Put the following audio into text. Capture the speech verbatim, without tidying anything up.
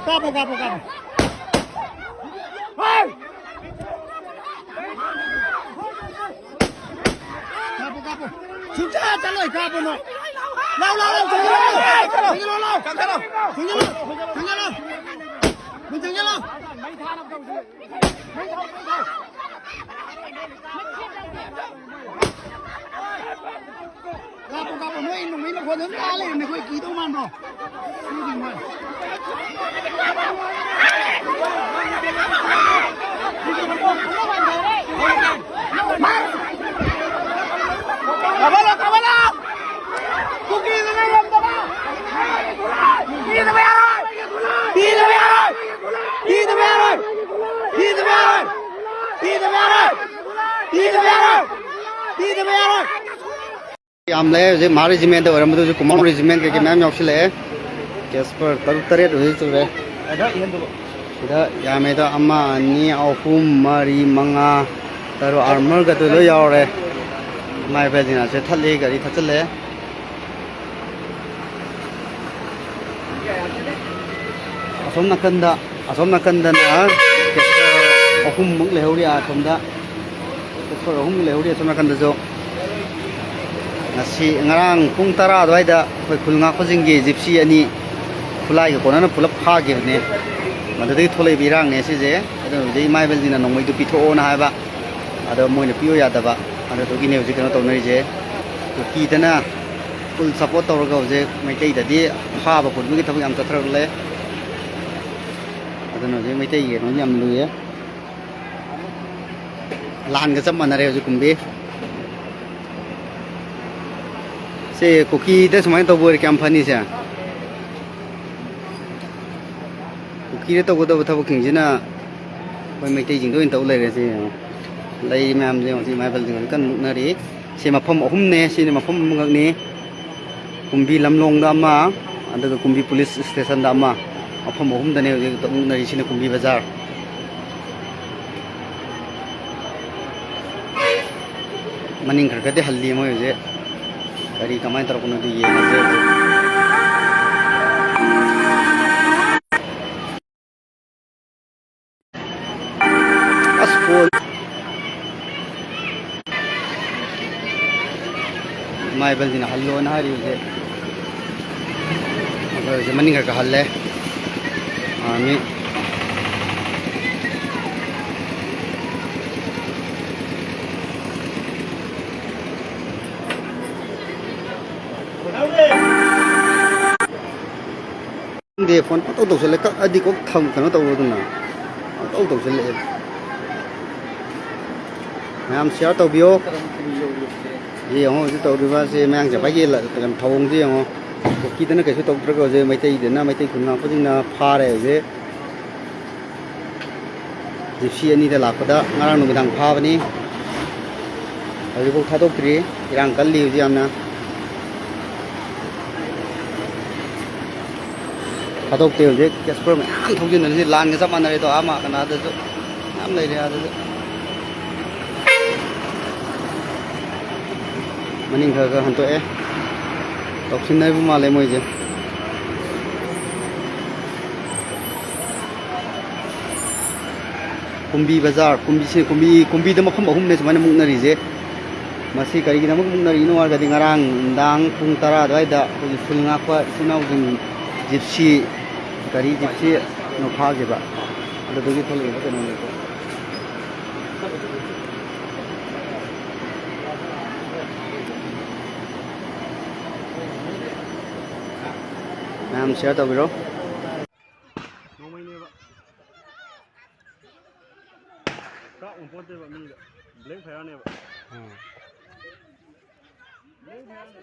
ꯀꯥꯞꯄꯣ, ꯀꯥꯞꯄꯣ, ꯀꯥꯞꯄꯣ꯫ ꯀꯥꯞꯄꯣ, ꯀꯥꯞꯄꯣ꯫ ꯁꯨꯡꯆꯠ ꯆꯠꯂꯣꯏ, ꯀꯥꯞꯄꯣ ꯅꯣꯏ꯫ ꯂꯥꯎ, ꯂꯥꯎ, ꯂꯥꯎ, ꯆꯪꯁꯤꯜꯂꯣ, ꯂꯥꯎ꯫ ꯆꯪꯁꯤꯜꯂꯣ, ꯂꯥꯎ꯫ ꯆꯪꯁꯤꯜꯂꯣ, ꯆꯪꯁꯤꯜꯂꯣ꯫ ꯅꯣꯏ ꯆꯪꯁꯤꯜꯂꯣ꯫ ꯀꯥꯞꯄꯣ, ꯀꯥꯞꯄꯣ, ꯅꯣꯏ ꯅꯣꯡꯃꯩ ꯃꯈꯣꯟ ꯑꯗꯨꯝ ꯇꯥ ꯂꯩꯔꯝꯃꯦ, ꯑꯩꯈꯣꯏ ꯀꯤꯗꯧ ꯃꯥꯟꯕ꯭ꯔꯣ? ꯁꯤꯗꯤ ꯃꯣꯏ꯫ ꯀꯥꯞꯍꯜꯂꯣ, ꯀꯥꯞꯍꯜꯂꯣ! ꯀꯨꯀꯤꯗꯨꯅ ꯉꯝꯗꯕ! ꯄꯤꯗꯕ ꯌꯥꯔꯣꯏ! ꯄꯤꯗꯕ ꯌꯥꯔꯣꯏ! ꯄꯤꯗꯕ ꯌꯥꯔꯣꯏ! ꯄꯤꯗꯕ ꯌꯥꯔꯣꯏ! ꯄꯤꯗꯕ ꯌꯥꯔꯣꯏ! ꯄꯤꯗꯕ ꯌꯥꯔꯣꯏ! ꯄꯤꯗꯕ ꯌꯥꯔꯣꯏ! ꯌꯥꯝ ꯂꯩ꯫ ꯍꯧꯖꯤꯛ ꯃꯍꯥ ꯔꯦꯖꯤꯃꯦꯟꯗ ꯑꯣꯏꯔꯝꯕꯗꯨ ꯍꯧꯖꯤꯛ ꯀꯨꯃꯥꯔ ꯔꯦꯖꯤꯃꯦꯟ ꯀꯩꯀꯩ ꯃꯌꯥꯝ ꯌꯥꯎꯁꯤꯜꯂꯛꯑꯦ꯫ ꯀꯦꯁꯄꯔ ꯇꯔꯨꯛ ꯇꯔꯦꯠ ꯍꯧꯖꯤꯛ ꯁꯨꯔꯦ꯫ ꯁꯤꯗ ꯌꯥꯝꯃꯦꯗ, ꯑꯃ, ꯑꯅꯤ, ꯑꯍꯨꯝ, ꯃꯔꯤ, ꯃꯉꯥ, ꯇꯔꯨꯛ, ꯑꯥꯔꯃꯔꯒꯗꯨ ꯂꯣꯏ ꯌꯥꯎꯔꯦ꯫ ꯏꯃꯥ ꯏꯕꯦꯜꯁꯤꯡ ꯑꯁꯦ ꯊꯠꯂꯦ, ꯒꯥꯔꯤ ꯊꯠꯆꯜꯂꯦ꯫ ꯑꯁꯣꯝ ꯅꯥꯀꯟꯗ, ꯑꯁꯣꯝ ꯅꯥꯀꯟꯗꯅ ꯀꯦꯁꯄꯔ ꯑꯍꯨꯝꯃꯨꯛ ꯂꯩꯍꯧꯔꯤ, ꯑꯁꯣꯝꯗ ꯀꯦꯁꯄꯔ ꯑꯍꯨꯝꯃꯨꯛ ꯂꯩꯍꯧꯔꯤ꯫ ꯑꯁꯣꯝ ꯅꯥꯀꯟꯗꯁꯨ ꯉꯁꯤ, ꯉꯔꯥꯡ ꯄꯨꯡ ꯇꯔꯥ ꯑꯗꯨꯋꯥꯏꯗ ꯑꯩꯈꯣꯏ ꯈꯨꯜ ꯉꯥꯛꯄꯁꯤꯡꯒꯤ ꯖꯤꯞꯁꯤ ꯑꯅꯤ ꯈꯨꯠꯂꯥꯏꯒ ꯀꯣꯟꯅꯅ ꯄꯨꯂꯞ ꯐꯥꯈꯤꯕꯅꯦ꯫ ꯃꯗꯨꯗꯒꯤ ꯊꯣꯛꯂꯛꯏꯕ ꯏꯔꯥꯡꯅꯦ ꯁꯤꯁꯦ꯫ ꯑꯗꯨꯅ ꯍꯧꯖꯤꯛ ꯏꯃꯥ ꯏꯕꯦꯜꯁꯤꯡꯅ ꯅꯣꯡꯃꯩꯗꯨ ꯄꯤꯊꯣꯛꯑꯣꯅ ꯍꯥꯏꯕ, ꯑꯗꯣ ꯃꯣꯏꯅ ꯄꯤꯌꯨ ꯌꯥꯗꯕ꯫ ꯑꯗꯨꯗꯨꯒꯤꯅꯦ ꯍꯧꯖꯤꯛ ꯀꯩꯅꯣ ꯇꯧꯅꯔꯤꯁꯦ꯫ ꯀꯨꯀꯤꯗꯅ ꯐꯨꯜ ꯁꯞꯄꯣꯔꯠ ꯇꯧꯔꯒ ꯍꯧꯖꯤꯛ ꯃꯩꯇꯩꯗꯗꯤ ꯐꯥꯕ ꯄꯨꯟꯕꯒꯤ ꯊꯕꯛ ꯌꯥꯝ ꯆꯠꯊꯔꯛꯂꯦ꯫ ꯑꯗꯨꯅ ꯍꯧꯖꯤꯛ ꯃꯩꯇꯩꯒꯤ ꯀꯩꯅꯣꯁꯦ ꯌꯥꯝ ꯂꯨꯏꯌꯦ꯫ ꯂꯥꯟꯒ ꯆꯞ ꯃꯥꯟꯅꯔꯦ ꯍꯧꯖꯤꯛ ꯀꯨꯝꯕꯤ꯫ ꯁꯤ ꯀꯨꯀꯤꯗ ꯁꯨꯃꯥꯏꯅ ꯇꯧꯕ ꯑꯣꯏꯔꯦ ꯀꯌꯥꯝ ꯐꯅꯤ ꯁꯦ? ꯀꯨꯀꯤꯗ ꯇꯧꯒꯗꯕ ꯊꯕꯛꯁꯤꯡꯁꯤꯅ ꯑꯩꯈꯣꯏ ꯃꯩꯇꯩꯁꯤꯡꯗ ꯑꯣꯏꯅ ꯇꯧ ꯂꯩꯔꯦ꯫ ꯁꯤ ꯌꯦꯡꯉꯣ꯫ ꯂꯩ ꯃꯌꯥꯝꯁꯦ ꯌꯦꯡꯉꯣ꯫ ꯁꯤ ꯏꯃꯥ ꯏꯕꯦꯜꯁꯤꯡ ꯍꯧꯖꯤꯛ ꯀꯟꯅ ꯃꯨꯛꯅꯔꯤ꯫ ꯁꯤ ꯃꯐꯝ ꯑꯍꯨꯝꯅꯦ꯫ ꯁꯤꯅ ꯃꯐꯝ ꯑꯃꯈꯛꯅꯤ꯫ ꯀꯨꯝꯕꯤ ꯂꯝꯂꯣꯡꯗ ꯑꯃ, ꯑꯗꯨꯒ ꯀꯨꯝꯕꯤ ꯄꯨꯂꯤꯁ ꯁ꯭ꯇꯦꯁꯟꯗ ꯑꯃ, ꯃꯐꯝ ꯑꯍꯨꯝꯗꯅꯦ ꯍꯧꯖꯤꯛ ꯃꯨꯛꯅꯔꯤꯁꯤꯅ ꯀꯨꯝꯕꯤ ꯕꯖꯥꯔ꯫ ꯃꯅꯤꯡ ꯈꯔ ꯈꯔꯗꯤ ꯍꯜꯂꯤ ꯃꯣꯏ ꯍꯧꯖꯤꯛ꯫ ꯀꯔꯤ ꯀꯃꯥꯏꯅ ꯇꯧꯔꯛꯄꯅꯣꯗꯤ ꯌꯦꯡꯉꯁꯦ ꯍꯧꯖꯤꯛ꯫ ꯍꯥꯏꯕꯁꯤꯅ ꯍꯜꯂꯣꯅ ꯍꯥꯏꯔꯤ ꯍꯧꯖꯤꯛ꯫ ꯑꯩꯈꯣꯏ ꯍꯧꯖꯤꯛ ꯃꯅꯤꯡ ꯈꯔ ꯈꯔ ꯍꯜꯂꯦ꯫ ꯑꯥꯔꯃꯤ꯫ ꯈꯪꯗꯦ, ꯐꯣꯟ ꯄꯪꯇꯧ ꯇꯧꯁꯜꯂꯦ꯫ ꯀꯛꯑꯗꯤ ꯀꯣꯛ ꯊꯝ-, ꯀꯩꯅꯣ ꯇꯧꯔꯣ ꯑꯗꯨꯅ꯫ ꯄꯪꯇꯧ ꯇꯧꯁꯜꯂꯛꯑꯦ꯫ ꯃꯌꯥꯝ ꯁꯤꯌꯥꯔ ꯇꯧꯕꯤꯌꯣ꯫ ꯁꯤ ꯌꯦꯡꯉꯣ ꯍꯧꯖꯤꯛ ꯇꯧꯔꯤꯕ ꯁꯤ ꯃꯌꯥꯡ ꯆꯄꯥꯏꯒꯤ ꯂ-, ꯀꯩꯅꯣ ꯊꯧꯑꯣꯡꯁꯦ ꯌꯦꯡꯉꯣ꯫ ꯀꯨꯀꯤꯗꯅ ꯀꯩꯁꯨ ꯇꯧꯗ꯭ꯔꯒ ꯍꯧꯖꯤꯛ ꯃꯩꯇꯩꯗꯅ, ꯃꯩꯇꯩ ꯈꯨꯟ ꯉꯥꯛꯄꯁꯤꯡꯅ ꯐꯥꯔꯦ ꯍꯧꯖꯤꯛ꯫ ꯖꯤꯞꯁꯤ ꯑꯅꯤꯗ ꯂꯥꯛꯄꯗ ꯉꯔꯥꯡ ꯅꯨꯃꯤꯗꯥꯡ ꯐꯥꯕꯅꯤ꯫ ꯍꯧꯖꯤꯛꯐꯥꯎ ꯊꯥꯗꯣꯛꯇ꯭ꯔꯤ꯫ ꯏꯔꯥꯡ ꯀꯜꯂꯤ ꯍꯧꯖꯤꯛ ꯌꯥꯝꯅ꯫ ꯊꯥꯗꯣꯛꯇꯦ ꯍꯧꯖꯤꯛ꯫ ꯀꯦꯁꯄꯔ ꯃꯌꯥꯝ ꯊꯧꯖꯤꯟꯅꯔꯤꯁꯤ ꯂꯥꯟꯒ ꯆꯞ ꯃꯥꯟꯅꯔꯦꯗꯣ꯫ ꯑꯥ ꯃꯥ ꯀꯅꯥꯗꯁꯨ ꯃꯌꯥꯝ ꯂꯩꯔꯦ ꯑꯥꯗꯁꯨ꯫ ꯃꯅꯤꯡ ꯈꯔ ꯈꯔ ꯍꯟꯇꯣꯛꯑꯦ꯫ ꯇꯧꯁꯤꯟꯅꯔꯤꯕ ꯃꯥꯜꯂꯦ ꯃꯣꯏꯁꯦ꯫ ꯀꯨꯝꯕꯤ ꯕꯖꯥꯔ, ꯀꯨꯝꯕꯤꯁꯦ, ꯀꯨꯝꯕꯤ, ꯀꯨꯝꯕꯤꯗ ꯃꯐꯝ ꯑꯍꯨꯝꯅꯦ ꯁꯨꯃꯥꯏꯅ ꯃꯨꯛꯅꯔꯤꯁꯦ꯫ ꯃꯁꯤ ꯀꯔꯤꯒꯤꯗꯃꯛ ꯃꯨꯛꯅꯔꯤꯅꯣ ꯍꯥꯏꯔꯒꯗꯤ ꯉꯔꯥꯡ ꯅꯨꯡꯗꯥꯡ ꯄꯨꯡ ꯇꯔꯥ ꯑꯗꯨꯋꯥꯏꯗ ꯑꯩꯈꯣꯏꯒꯤ ꯈꯨꯜ ꯉꯥꯛꯄ ꯏꯆꯤꯟ ꯏꯅꯥꯎꯁꯤꯡ ꯖꯤꯞꯁꯤ, ꯒꯥꯔꯤ ꯖꯤꯞꯁꯤ ꯀꯩꯅꯣ ꯐꯥꯈꯤꯕ꯫ ꯑꯗꯨꯗꯒꯤ ꯊꯣꯛꯂꯛꯏꯕ ꯀꯩꯅꯣꯅꯤꯀꯣ꯫ ꯃꯌꯥꯝ ꯁꯤꯌꯥꯔ ꯇꯧꯕꯤꯔꯣ꯫ ꯅꯣꯡꯃꯩꯅꯦꯕ꯫ ꯀꯥꯞ ꯉꯝꯄꯣꯟꯇꯦꯕ ꯃꯤꯗ꯫ ꯕ꯭ꯂꯦꯛ ꯐꯌꯥꯔꯅꯦꯕ꯫ ꯎꯝ꯫ ꯕ꯭ꯂꯦꯛ ꯐꯌꯥꯔꯅꯦ꯫